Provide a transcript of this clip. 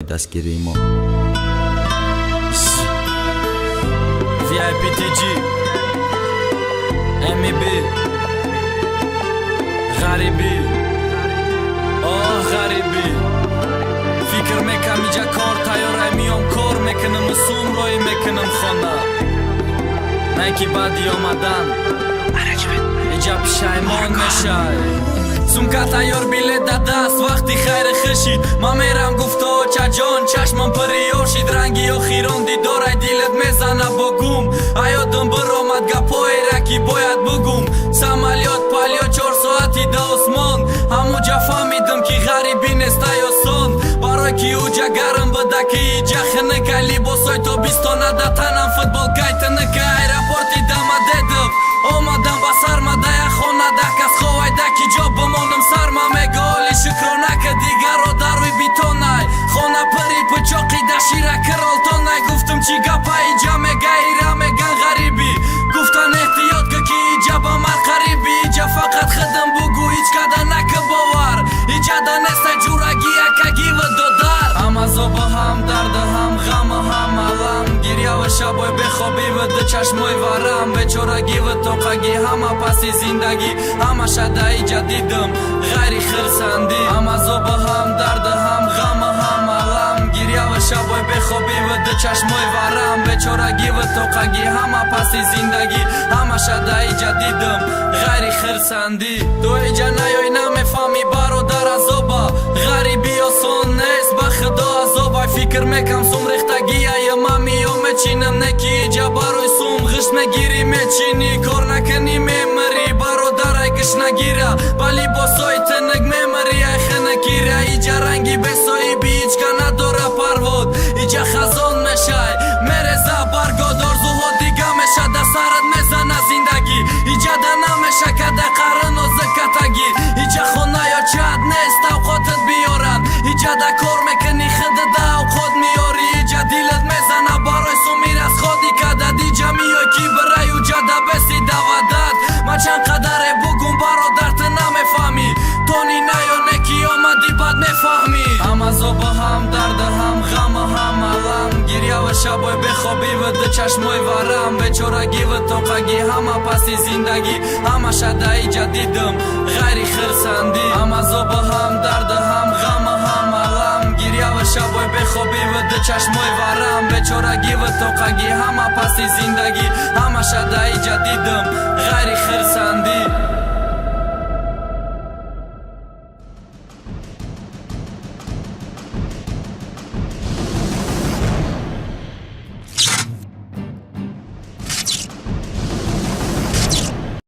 Дастгирии мо. VIPTG MEB. Ғарибӣ, оҳ, ғарибӣ. Фикр мекам, иҷа кор тайёрай, миём, кор мекунам, сум роӣ мекунам хона. Не ки баъди омадан иҷа пишаймон мешай. Сумка тайёр, билет да даст, вақти хайри хушид. Ман мерам, гуфто чаҷон, чашмам пири ёшид. Ранги охирон дидорай, дилат мезана бо гум. Аёдам биромад гапҳоера, ки бояд бугум. Самолёт, полёт, 4 соати да осмон. Ҳамуҷа фаҳмидам, ки ғарибӣ нестай осон. Барои ки уҷа гарм буда, ки иҷа хиника. Либосои тобистона да танам, футболкай тиника. Аэропорти Домодедово омадам, ба сармадая хона да кас ховайда, ки ҷо бимонам сарма. Мега оли шукрона, ки дигаро дарӯи битонай. Хона пири пичоқи да шира киролтонай. Гуфтум, чӣ гапа иҷа? Мега, ира меган ғарибӣ. Гуфтан, эҳтиёт ки, ки иҷа ба мар қарибӣ. Иҷа фақат хидм бугӯ, ҳеҷ када наки бовар. Иҷада нестай ҷурагӣ, акагӣ ва додар. Ҳам азоба, ҳам дарда, ҳам ғама, ҳам алам. Гирья ва шабои бехобӣ ва ду чашмои варам. Бечорагӣ ва тоқагӣ, ҳама паси зиндагӣ. Ҳамаша да иҷа дидам, ғайри хирсандӣ. Ҳам азоба, ҳам дарда, ҳам ғама, ҳам алам. Гирья ва шабои бехобӣ ва ду чашмои варам. Бечорагӣ ва тоқагӣ, ҳама паси зиндагӣ. Ҳамаша да иҷа дидам, ғайри хирсандӣ. Ту иҷа наёй, намефаҳмӣ, бародар, азоба. Ғарибӣ осон нест, ба худо, азоба. Фикр мекам, сум рехтагияй, ман миём, мечинам. Не ки иҷа барои сум ғишт мегирӣ, мечинӣ. Кор накунӣ, мемирӣ, бародарай, гишнагира. Ба либосои тинак мемирӣ, ай хинакира. Иҷа ранги бесоҳиби ҳичка надора парвод. Иҷа хазон мешай, мереза баргод, орзуҳо дига меша, да сарат мезана зиндагӣ. Иҷада намеша када қарино зикатагӣ. Иҷа хона ё чад нест, авқотат биёранд. Иҷада кор мекунӣ, худада авқот меёрӣ. Иҷа дилат мезана барои суми расходи кадад. Иҷа миёй, ки бирай уҷада беси давадат. Ман чанд қадаре бугум, бародар, ту намефаҳмӣ. Тони наё, не ки омадӣ, бад мефаҳмӣ. Ҳам азоба, ҳам дарда, ҳам ғама, ҳам алам. Гирья ва шабои бехобӣ ва ду чашмои варам. Бечорагӣ ва тоқагӣ, ҳама паси зиндагӣ. Ҳамаша да иҷа дидам, ғайри хирсандӣ. Ҳам азоба, ҳам дарда, ҳам ғама, ҳам алам. Гирья ва шабои бехобӣ ва ду чашмои варам. Бечорагӣ ва тоқагӣ, ҳама паси зиндагӣ. Ҳамаша да иҷа дидам, ғайри хирсандӣ.